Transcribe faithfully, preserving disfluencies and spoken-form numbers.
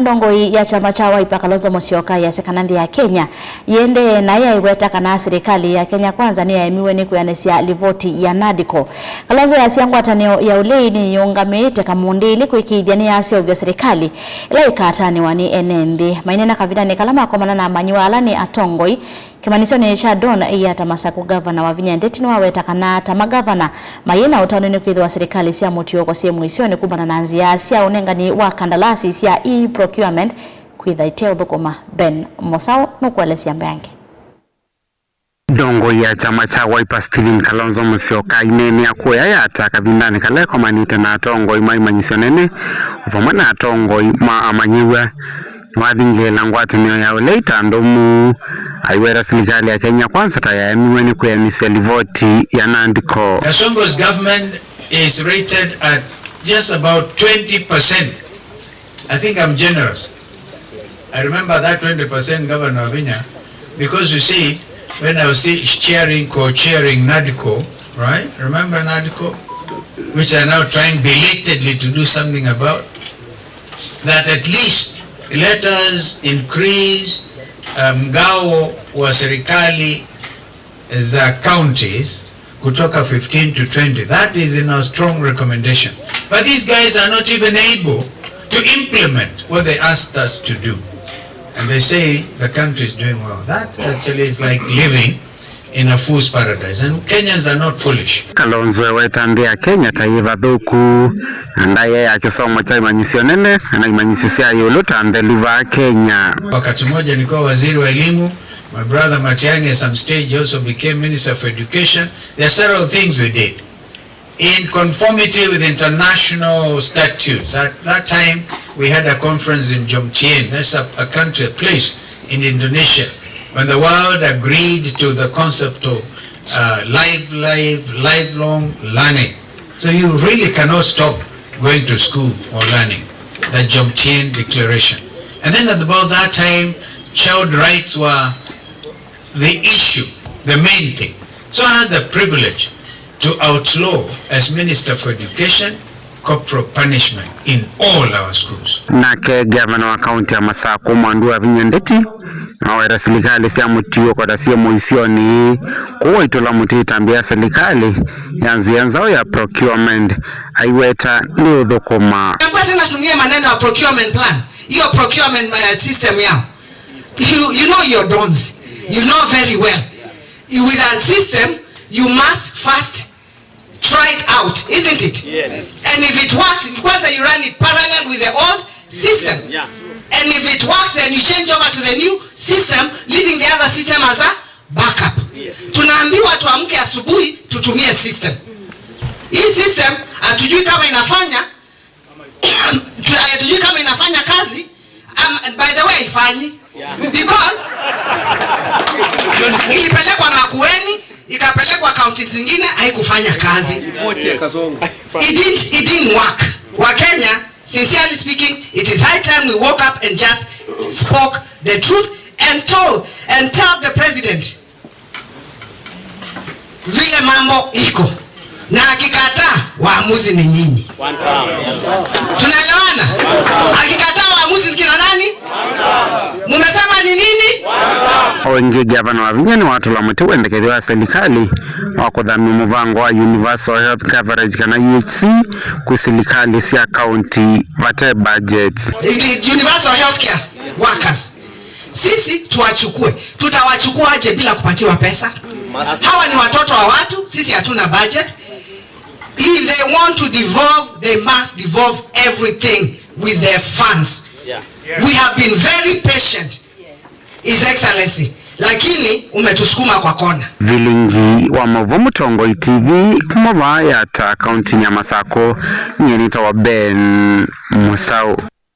Ndongoi ya kyama kya Wiper Kalonzo Musyoka yasya kana nthĩ ya Kenya yĩendee na yaiweta kana silikalĩ ya Kenya Kwanza nĩyaemiwe nĩ kwĩanĩsya livoti ya NADCO. Kalonzo yasya ngwatanĩo ya ũlei nĩyĩũngamĩte Kamundĩ ili kwĩkĩĩthya nĩyaseũvya silikalĩ ĩla ĩkatanĩwa nĩ ene nthĩ. Maineena kavindanĩ kala makomana na amanyĩw'a ala nĩ atongoi kĩmanyĩsyonĩ kya Don Iyata Masaku, ngavana Wavinya Ndeti nĩwaweta kana ta mangavana mayĩ na ũtanu nĩ kwĩthĩwa silikalĩ sya mũtiũko syĩ mũisyonĩ kumana na nzĩa sya ũnengani wa kandalasi sya e-procurement kwĩtha iteũthũkũma. Ben Mũsaũ nũkũelesya mbeange. Ndongoi ya kyama kya Wiper Stephen Kalonzo Musyoka aineenea kũya Yatta kavindanĩ kala ekomanĩte na atongoi ma imanyĩsyo nene o vamwe na atongoi ma amanyĩw'a. Nĩwathingĩĩla ngwatanĩo ya ũlei ta ndũmu, aiweta silikalĩ ya Kenya Kwanza ta yaemiwe nĩ kwĩanĩsya livoti ya NADCO. Kasongo's government is rated at just about twenty percent. I think I'm generous. I remember that twenty percent, Governor Wavinya, because you see, when I was see- chairing, co-chairing NADCO, right? Remember NADCO? Which are now trying belatedly to do something about. That at least let us increase, um, mgao wa serikali za counties kutoka fifteen to twenty. That is in our strong recommendation. But these guys are not even able to implement what they asked us to do. And they say the country is doing well. That actually is like living in a fool's paradise. And Kenyans are not foolish. Kalonzo eweta nthĩ ya Kenya ta yĩ vathũku, na ndaĩa ya kĩsomo kya imanyĩsyo nene kana imanyĩsyo sya ĩũlũ ta nthelu vaa Kenya. Wakati mmoja nilikuwa waziri wa elimu, my brother Matiang'i at some stage also became Minister for Education. There are several things we did in conformity with international statutes. At that time, we had a conference in Jomtien, that's a, a country, a place in Indonesia, when the world agreed to the concept of, uh, live, live, lifelong learning. So you really cannot stop going to school or learning. The Jomtien Declaration. And then at about that time, child rights were the issue, the main thing. So I had the privilege to outlaw, as Minister for Education, corporal punishment in all our schools. Nake ngavana wa kaunti ya Masakũ, Mwandu Wavinya Ndeti, nĩwaweta silikalĩ sya mũtiũko ta syĩ mũisyonĩ kũwaitũla mũtĩ ĩtambya ya silikalĩ ya nzĩa nzaũ ya procurement, aiweta nĩ ũthũkũma. Nakuwa tena tumie maneno ya procurement plan. Hiyo procurement, uh, system yao. You, you know your dons. You know very well. You, with a system, you must first try it out, isn't it? Yes. And if it works, kwanza you run it parallel with the old system. Yeah. And if it works, then you change over to the new system, leaving the other system as a backup. Yes. Tunaambiwa tuamke asubuhi, tutumie system. Hii system, hatujui kama inafanya, tu- hatujui kama inafanya kazi. Um, by the way, haifanyi. Yeah. Because ilipelekwa Makueni, ikapelekwa kaunti zingine, haikufanya kazi. It didn't, it didn't work. Wa Kenya, sincerely speaking, it is high time we woke up and just spoke the truth and told and tell the president vile mambo iko, na akikataa, waamuzi ni nyinyi. Tunaelewana? Akikataa, waamuzi ni kina nani? Mumesema ni nini? O ĩngĩ, ngavana Wavinya nĩwatũla mũtĩ wendekethyo wa silikalĩ wa kũthamya mũvango wa universal health coverage kana U H C kwĩ silikalĩ sya kaunti vate budget. It is universal healthcare workers. Sisi tuwachukue. Tutawachukuaje bila kupatiwa pesa? Hawa ni watoto wa watu, sisi hatuna budget. If they want to devolve, they must devolve everything with their funds. Yeah. We have been very patient, His Excellency, lakini umetusukuma kwa kona. Vilingi wa Maũvoo Mũtongoi T V kuma vaa Yatta, kaunti ya Masakũ, nyie nĩtawa Ben Mũsaũ.